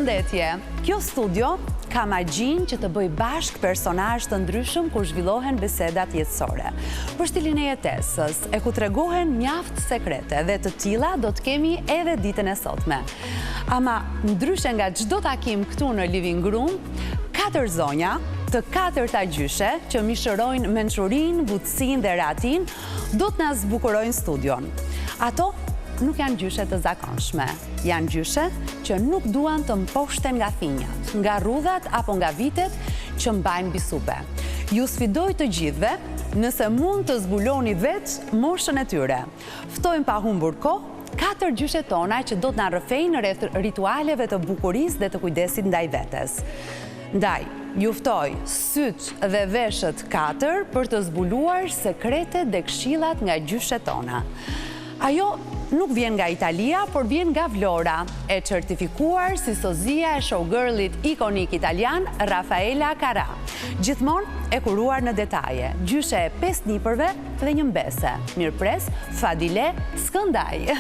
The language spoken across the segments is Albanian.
Përshëndetje! Kjo studio ka magjinë që të bëjë bashkë personazhe të ndryshëm ku zhvillohen bisedat jetësore. Për stilin e jetesës, e ku tregohen mjaft sekrete dhe të tilla do të kemi edhe ditën e sotme. Ama ndryshe nga çdo takim këtu në Living Room, katër zonja, të katërta gjyshe që mishërojnë mençurinë, butësinë dhe rehatinë, do të na zbukurojnë studion. Ato nuk janë gjyshe të zakonshme. Janë gjyshe që nuk duan të mposhten nga thinjat, nga rrudhat apo nga vitet që mbajnë mbi supe. Ju sfidoj të gjithëve nëse mund të zbuloni vetë moshën e tyre. Ftojmë pa humbur kohë katër gjyshet tona që do të na rrëfejnë rreth ritualeve të bukurisë dhe të kujdesit ndaj vetes. Ndaj, ju ftoj sytë dhe veshët katër për të zbuluar sekretet dhe këshillat nga gjyshet tona. Ajo nuk vjen nga Italia, por vjen nga Vlora, e certifikuar si sozia e showgirl-it ikonik italian Raffaella Carrà. Gjithmonë e kuruar në detaje, gjyshe e pesë nipërve dhe një mbese. Mirëpres Fadile Skëndaj.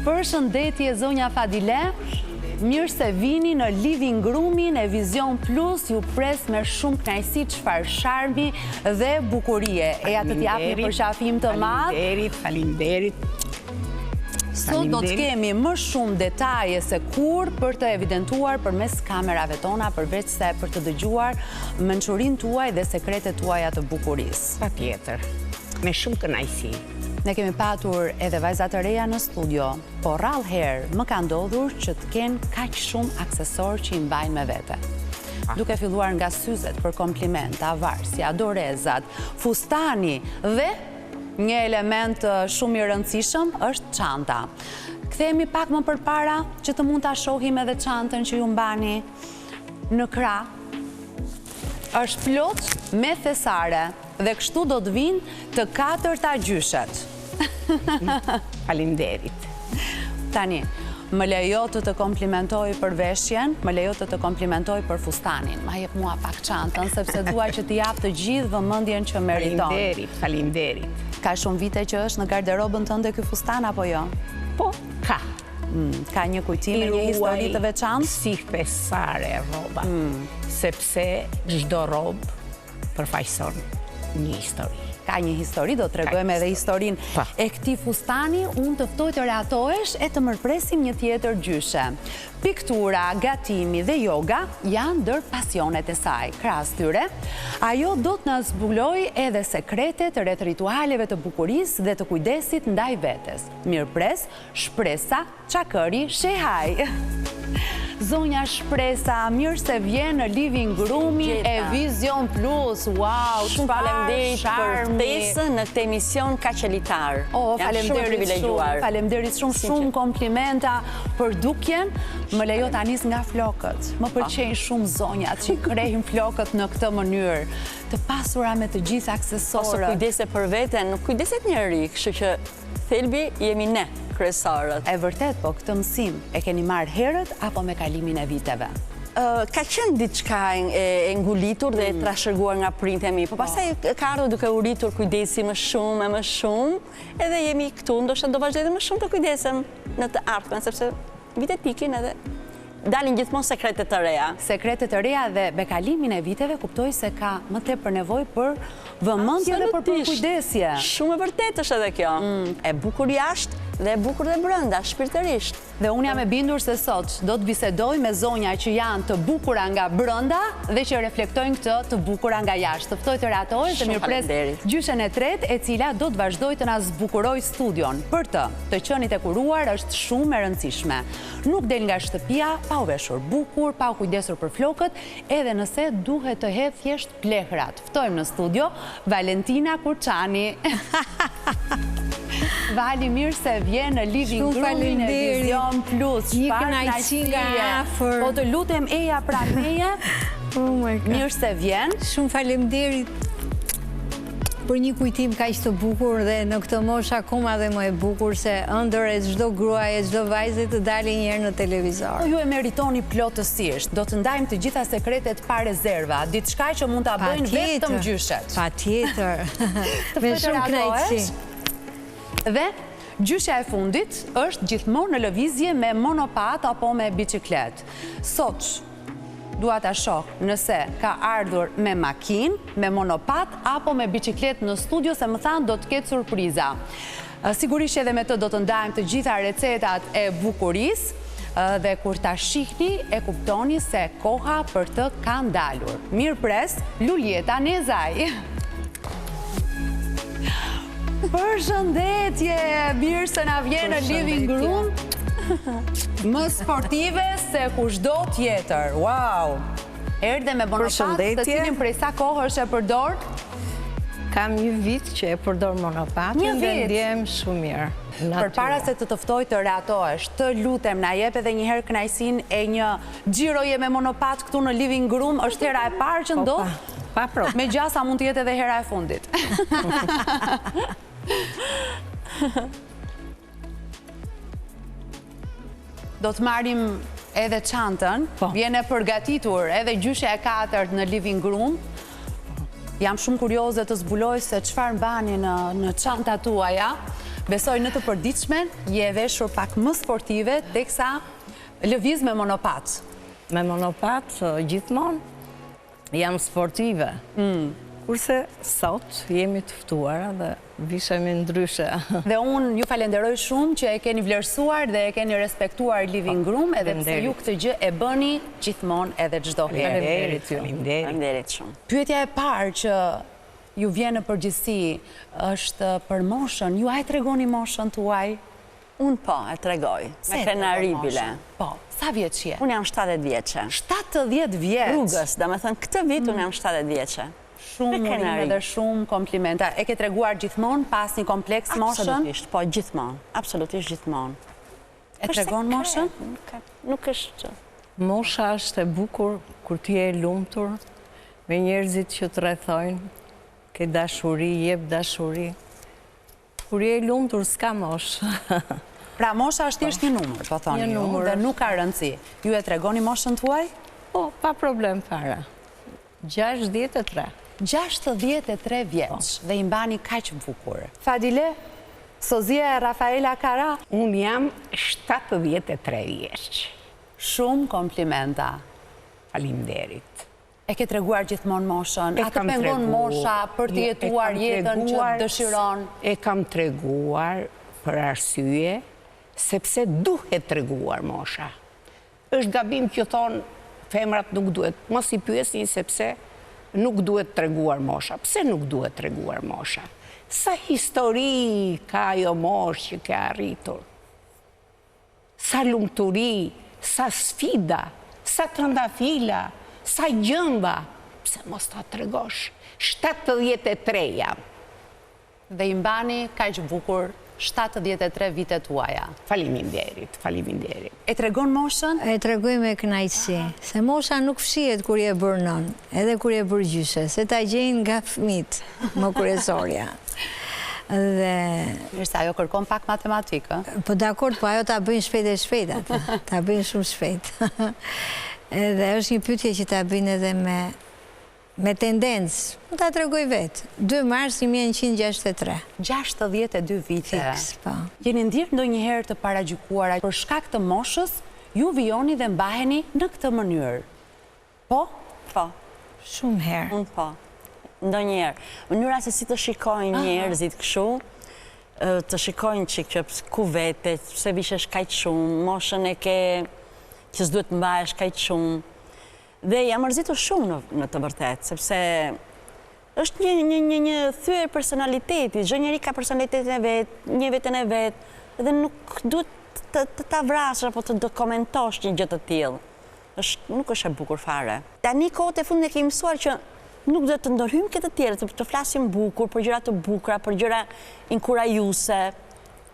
Përshëndetje zonja Fadile, mirë se vini në Living Room-in e Vision Plus, ju pres me shumë kënaqësi, çfarë sharmi dhe bukurie. Eja të të jap një përqafim të madh. Faleminderit, faleminderit. Sot do të kemi më shumë detaje se kurrë për të evidentuar përmes kamerave tona, përveç se për të dëgjuar mençurinë tuaj dhe sekretet tuaja të bukurisë. Patjetër, me shumë kënaqësi. Ne kemi patur edhe vajza të reja në studio, po rrallë herë më ka ndodhur që të kenë kaq shumë aksesorë që i mbajnë me vete. Duke filluar nga syzet për komplimenta, varsja, dorezat, fustani dhe një element shumë i rëndësishëm është çanta. Kthehemi pak më përpara që të mund ta shohim edhe çantën që ju mbani në krah. Është plot me thesare. Dhe kështu do të vijnë të katërta gjyshet. Faleminderit. Tani, më lejo të të komplimentoj për veshjen, më lejo të të komplimentoj për fustanin. Ma jep mua pak çantën, sepse dua që t'i jap të gjithë vëmendjen që meriton. Faleminderit, faleminderit. Ka shumë vite që është në garderobën tënde ky fustan apo jo? Po, ka. Mm, ka një kujtim e një histori të veçantë? Si thesare rroba, mm. sepse çdo rrobë përfaqëson një histori. Ka një histori, do të tregojmë edhe historinë po. e këtij fustani, unë të ftoj të rehatohesh e të mirëpresim një tjetër gjyshe. Piktura, gatimi dhe yoga janë ndër pasionet e saj. Krahas tyre, ajo do të na zbulojë edhe sekretet rreth ritualeve të bukurisë dhe të kujdesit ndaj vetes. Mirëpres, Shpresa Çakëri Shehaj. Zonja Shpresa, mirë se vjen në Living Room-in e Vision Plus. Wow, shumë faleminderit për ftesën në këtë emision kaq elitar. Oh, faleminderit shumë, faleminderit shumë, shumë komplimenta për dukjen. Më lejo ta nis nga flokët. Më pëlqejnë shumë zonjat që i krehin flokët në këtë mënyrë, të pasura me të gjithë aksesorët. Po s'u kujdese për veten, nuk kujdeset njeri, kështu që Thelbi jemi ne, kryesorët. E vërtetë, po këtë mësim e keni marrë herët apo me kalimin e viteve? Ka qenë diçka e ngulitur dhe e mm. trashëguar nga prindët e mi, po pastaj ka ardhur duke u rritur kujdesi më shumë e më shumë, edhe jemi këtu, ndoshta do vazhdoj edhe më shumë të kujdesem në të ardhmen, sepse vitet ikin edhe dalin gjithmonë sekrete të reja. Sekrete të reja dhe me kalimin e viteve kuptoj se ka më tepër nevojë për vëmendje dhe për përkujdesje. Shumë e vërtetë është edhe kjo. Mm. E bukur jashtë dhe e bukur dhe brenda, shpirtërisht. Dhe unë jam e bindur se sot do të bisedoj me zonja që janë të bukura nga brenda dhe që reflektojnë këtë të bukura nga jashtë. Të ftoj të rehatohesh dhe mirëpres gjyshen e tretë e cila do të vazhdojë të na zbukurojë studion. Për të, të qenit e kuruar është shumë e rëndësishme. Nuk del nga shtëpia pa u veshur bukur, pa u kujdesur për flokët, edhe nëse duhet të hedhë thjesht plehrat. Ftojmë në studio Valentina Kurçani. Vali, mirë se vjen në Living Room-in e Vision Plus. Një kënaqësi nga afër. Po të lutem eja pranë meje. Oh my God. Mirë se vjen. Shumë faleminderit për një kujtim kaq të bukur dhe në këtë moshë akoma dhe më e bukur se ëndërr e çdo gruaje, çdo vajze të dali një herë në televizor. Po ju e meritoni plotësisht. Do të ndajmë të gjitha sekretet pa rezerva, diçka që mund ta bëjnë vetëm gjyshet. Patjetër. Me shumë kënaqësi. Dhe. Gjyshja e fundit është gjithmonë në lëvizje me monopatë apo me biçikletë. Sot dua ta shoh nëse ka ardhur me makinë, me monopatë apo me biçikletë në studio se më thanë do të ketë surpriza. Sigurisht që edhe me të do të ndajmë të gjitha recetat e bukurisë dhe kur ta shihni e kuptoni se koha për të ka ndalur. Mirëpres, Luljeta Nezaj! Përshëndetje, mirë se na vjen në living room. Më sportive se kushdo tjetër. Wow! Erdhe me monopatë, të cilin prej sa kohësh e përdor? Kam një vit që e përdor monopatën dhe ndjehem shumë mirë. Përpara se të të ftoj të rehatohesh, të lutem na jep edhe një herë kënaqësinë e një xhiroje me monopatë këtu në living room, është hera e parë që po, ndodh? Pa problem. Me gjasa mund të jetë edhe hera e fundit. Do të marrim edhe çantën, po. vjen e përgatitur edhe gjyshja e katërt në living room. Jam shumë kurioze të zbuloj se çfarë mbani në në çantat tuaja. Besoj në të përditshmen je e veshur pak më sportive teksa lëviz me monopatë. Me monopatë gjithmonë Jam sportive. Mm. Kurse sot jemi të ftuara dhe vishemi ndryshe. Dhe unë ju falenderoj shumë që e keni vlerësuar dhe e keni respektuar living room edhe pse ju këtë gjë e bëni gjithmonë edhe çdo herë. Faleminderit ju. Faleminderit shumë. Pyetja e parë që ju vjen në përgjithësi është për moshën. Ju a e tregoni moshën tuaj? Unë po, e tregoj. Me krenari bile. Po, sa vjeç je? Unë jam 70 vjeçe. 70 vjeç? Rrugës, domethënë, këtë vit unë jam 70 vjeçe. Shumë urime dhe shumë komplimenta. E ke treguar gjithmonë pa asnjë kompleks moshën? Absolutisht, po, gjithmonë. Absolutisht gjithmonë. E tregon moshën? Nuk është... Mosha është e bukur kur ti je e lumtur me njerëzit që të rrethojnë, ke dashuri, jep dashuri. Kur je i lumtur s'ka moshë. Pra mosha është thjesht një numër, po thoni ju, dhe nuk ka rëndësi. Ju e tregoni moshën tuaj? Po, pa problem fare. 63. 63 vjeç po. dhe i mbani kaq bukur. Fadile, sozia e Rafaela Kara? Unë jam 73 vjeç. Shumë komplimenta. Faleminderit. E ke treguar gjithmonë moshën? A të pengon mosha për të jetuar jetën që dëshiron? E kam treguar për arsye, sepse duhet treguar mosha. Është gabim që thonë femrat nuk duhet, mos i pyesni sepse nuk duhet treguar mosha. Pse nuk duhet treguar mosha? Sa histori ka ajo moshë që ke arritur? Sa lumturi, sa sfida, sa trëndafila, sa gjëmba, pse mos ta tregosh? 73 jam. Dhe i mbani kaq bukur 73 vitet tuaja. Faleminderit, faleminderit. E tregon moshën? E tregoj me kënaqësi, se mosha nuk fshihet kur je bërë nënë, edhe kur je bërë gjyshe, se ta gjejnë nga fëmijët, më kryesorja. Dhe... Mirë se ajo kërkon pak matematikë, ë? Po dakord, po ajo ta bëjnë shpejt e shpejt atë, ta bëjnë shumë shpejt. Edhe është një pyetje që ta bëjnë edhe me me tendencë, mund ta tregoj vetë, 2 mars 1963. 62 vite. Fiks, po. Jeni ndjerë ndonjëherë të paragjykuara për shkak të moshës, ju vijoni dhe mbaheni në këtë mënyrë. Po? Po. Shumë herë. Unë po. Ndonjëherë. Mënyra se si të shikojnë njerëzit kështu, të shikojnë çik që ku vete, pse vishesh kaq shumë, moshën e ke që s'duhet mbahesh kaq shumë. Dhe jam mërzitur shumë në, në të vërtetë, sepse është një një një një thyerje personaliteti, çdo njeri ka personalitetin e vet, një veten e vet, dhe nuk duhet të, të ta vrasësh apo të komentosh një gjë të tillë. Është, nuk është e bukur fare. Tani kohët e fundit ne kemi mësuar që nuk duhet të ndërhyjmë ke të tjerët, të, të flasim bukur, për gjëra të bukura, për gjëra inkurajuese,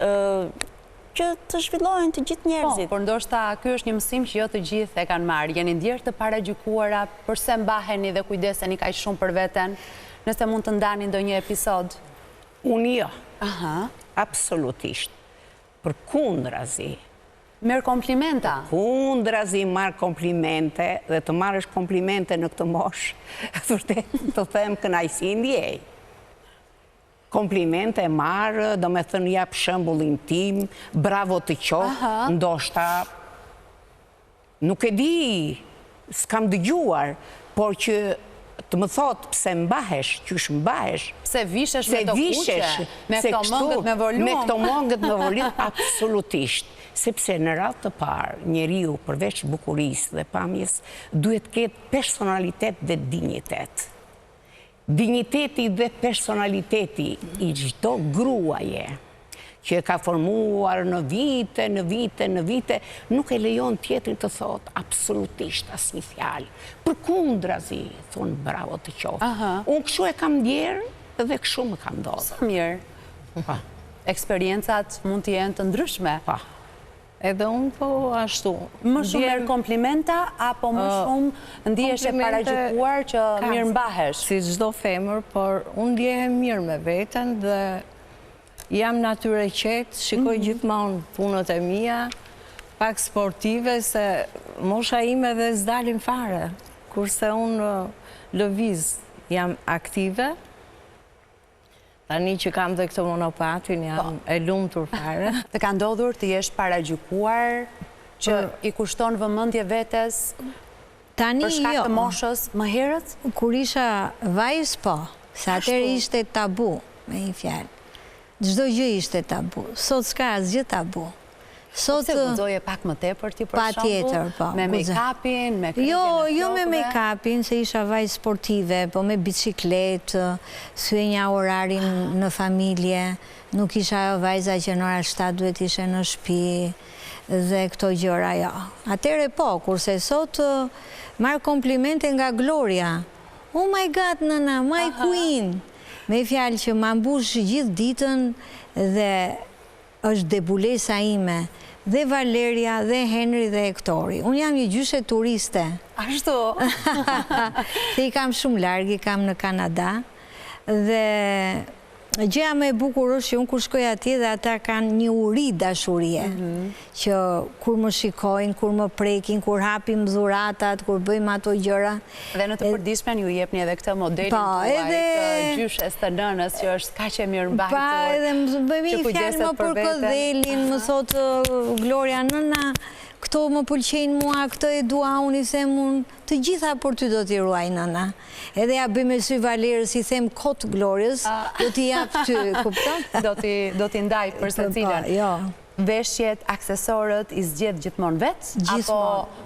ë që të zhvillohen të gjithë njerëzit. Po, por ndoshta ky është një mësim që jo të gjithë e kanë marrë. Jeni ndjerë të paragjykuara, përse mbaheni dhe kujdeseni kaq shumë për veten? Nëse mund të ndani ndonjë episod. Unë jo. Aha. Absolutisht. Përkundrazi. Merr komplimenta. Përkundrazi marr komplimente dhe të marrësh komplimente në këtë moshë, vërtet të them kënaqësi ndjej. Komplimente marr, domethënë jap shembullin tim, bravo të qoftë, ndoshta nuk e di, s'kam dëgjuar, por që të më thotë pse mbahesh, qysh mbahesh, pse vishesh me këto kuqe, me këto mëngët me volum, me këto mëngët me volum, absolutisht, sepse në radhë të parë, njeriu përveç bukurisë dhe pamjes, duhet të ketë personalitet dhe dinjitet. Dinjiteti dhe personaliteti i çdo gruaje që e ka formuar në vite, në vite, në vite, nuk e lejon tjetrin të thotë absolutisht asnjë fjalë. Përkundrazi, thonë bravo të qoftë. Unë kështu e kam ndjerë dhe kështu më ka ndodhur. Sa mirë. Po. Eksperiencat mund të jenë të ndryshme. Po. Edhe unë po ashtu. Më shumë merr komplimenta apo më shumë ndihesh e paragjykuar që mirë mbahesh? Si çdo femër, por unë ndjehem mirë me veten dhe jam natyrë e qetë, shikoj mhm. gjithmonë punët e mia, pak sportive se mosha ime dhe s'dalin fare, kurse unë lëviz, jam aktive, Tani që kam dhe këtë monopatin, jam po. e lumtur fare. Të ka ndodhur të jesh paragjykuar që i kushton vëmendje vetes Tani për shkak jo. të moshës më herët? Kur isha vajzë po, se atëherë ishte tabu, me një fjalë. Çdo gjë ishte tabu. Sot s'ka asgjë tabu. Sot pse guxoje pak më tepër ti për shembull? Patjetër, po. Me make-upin, me krehjen e flokëve? Jo, jo me make-upin, se isha vajzë sportive, po me biçikletë, thyenja orarin në familje, nuk isha ajo vajza që në ora 7 duhet ishe në shtëpi dhe këto gjëra, jo. Atëherë po, kurse sot marr komplimente nga Gloria. Oh my God, nëna, my queen! Me fjalë që ma mbush gjithë ditën dhe është debulesa ime, dhe Valeria, dhe Henri dhe Hektori. Unë jam një gjyshe turiste. Ashtu? Se i kam shumë larg, i kam në Kanada. Dhe gjëja më e bukur është që unë kur shkoj atje dhe ata kanë një uri dashurie, mhm. që kur më shikojnë, kur më prekin, kur hapim dhuratat, kur bëjmë ato gjëra. Dhe në të përditshmen ju jepni edhe këtë modelin po, tuaj të gjyshes të nënës që është kaq e mirëmbajtur. Pa, edhe më bëjmë një fjalë më përkëdhelin, më thotë Gloria nëna, këto më pëlqejnë mua, këtë e dua unë, i them unë, të gjitha për ty do t'i ruaj nëna. Edhe ja bëj me sy Valerës, i them kot Gloriës, do t'i jap ty, kupton? Do t'i ndaj për po, secilën. Po, jo. Veshjet, aksesorët i zgjedh gjithmonë vetë? Apo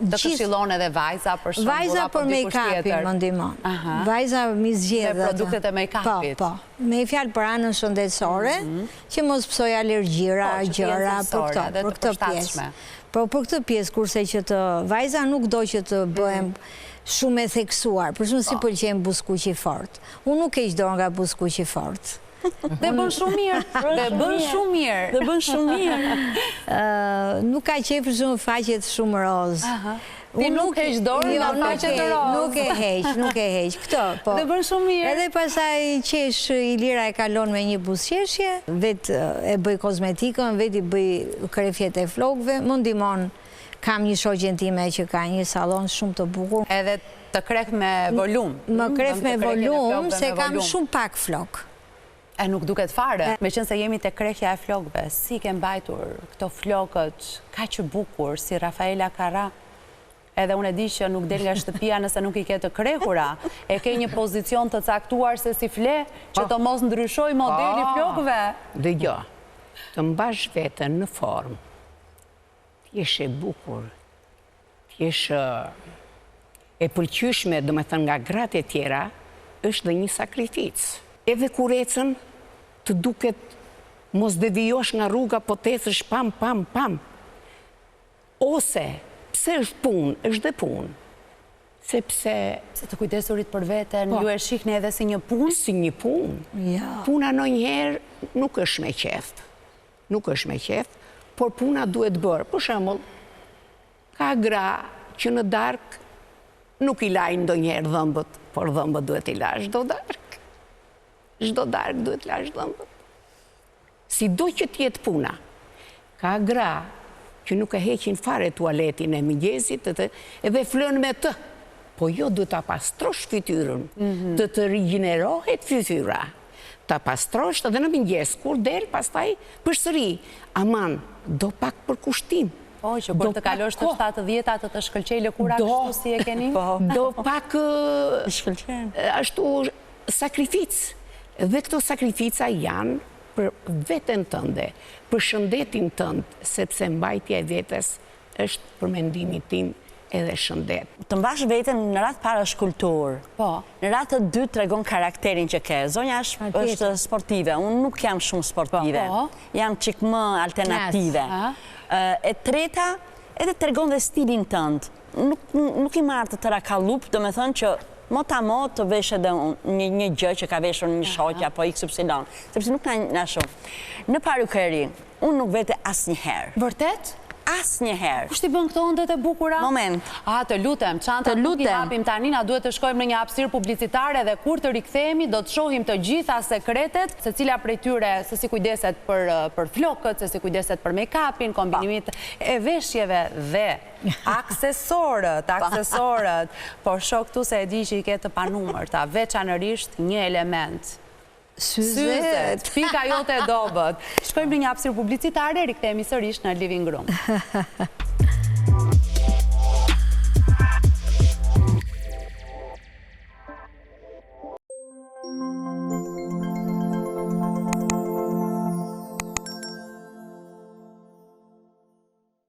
të këshillon edhe vajza për shembull Vajza për make-upin më ndihmon. Vajza m'i zgjedh. Me produktet e make-upit. Po, po. Me një fjalë për anën shëndetësore, mhm. që mos pësoj alergjira, po, gjëra, për këto, për këtë pjesë. Po, për këtë pjesë, kurse që të vajza nuk do që të bëhem mhm. shumë e theksuar. Për shembull s'i po. pëlqen buzëkuq i fortë. Unë nuk heq dorë nga buzëkuqi i fortë. Dhe bën shumë mirë. Dhe bën shumë mirë. Dhe bën shumë mirë. Nuk ka qejf shumë faqet shumë rozë. Ti nuk heq dorë jo, nga faqet rozë. Nuk e heq, nuk e heq. Këtë, po. Dhe bën shumë mirë. Edhe pastaj qesh Ilira e kalon me një buzëqeshje, vetë e bëj kozmetikën, vetë i bëj krehjet e flokëve, më ndihmon kam një shoqen time që ka një sallon shumë të bukur. Edhe Të kreh me volum. Më kreh me volum, se kam shumë pak flokë. E nuk duket fare. Meqenëse jemi te krehja e flokëve, si ke mbajtur këto flokët kaq bukur, si Rafaela Carrà? Edhe unë e di që nuk del nga shtëpia nëse nuk i ke të krehura. E ke një pozicion të caktuar se si fle, që të mos ndryshojë modeli i flokëve. Dëgjo, të mbash veten në formë, të jesh e bukur, Të jesh e pëlqyeshme, domethënë nga gratë e tjera, është dhe një sakrificë. Edhe kur ecën, të duket mos devijosh nga rruga, po të ecësh pam, pam, pam. Ose, pse është punë, është dhe punë. Sepse... Pse të kujdesurit për veten, po. ju e shihni edhe si një punë? Si një punë. Puna ndonjëherë nuk është me qejf. Nuk është me qejf, por puna duhet bërë. Për shembull, ka gra që në darkë nuk i lajnë ndonjëherë dhëmbët, por dhëmbët duhet t'i lash çdo darkë. Çdo darkë duhet të lash dhëmbët. Sido që të jetë puna, ka gra që nuk e heqin fare tualetin e mëngjesit edhe flënë me të. Po jo duhet ta pastrosh fytyrën, mhm. të të rigjenerohet fytyra. Ta pastrosh dhe në mëngjes kur del pastaj përsëri, aman, do pak përkushtim. Po, që kur të kalosh të 70-ta të të shkëlqejë lëkura kështu si e keni? Po, do pak ashtu sakrificë. Dhe këto sakrifica janë për veten tënde, për shëndetin tënd, sepse mbajtja e vetes është për mendimin tim edhe shëndet. Të mbash veten në radhë të parë është kulturë. Po. Në radhë të dytë tregon karakterin që ke. Zonja është sportive, unë nuk jam shumë sportive. Po. Jam çik më alternative. E treta, edhe tregon dhe stilin tënd. Nuk nuk i marr të tëra kallup, domethënë që mot a mot të vesh edhe një një gjë që ka veshur një shoqe apo XY, sepse nuk na na shumë. Në parukeri, Unë nuk vete asnjëherë. Vërtet? Asnjëherë. Kush t'i bën këto ëndet e bukura? Moment. A, të lutem, çantat nuk i hapim tani, na duhet të shkojmë në një hapësirë publicitare dhe kur të rikthehemi do të shohim të gjitha sekretet, secila prej tyre se si kujdeset për për flokët, se si kujdeset për make-upin, kombinimet e veshjeve dhe aksesorët, aksesorët. Po shoh këtu se e di që i ke të panumërta, veçanërisht një element. Syzet, pika jote e dobët. Shkojmë në një hapësirë publicitare, rikthehemi sërish në living room.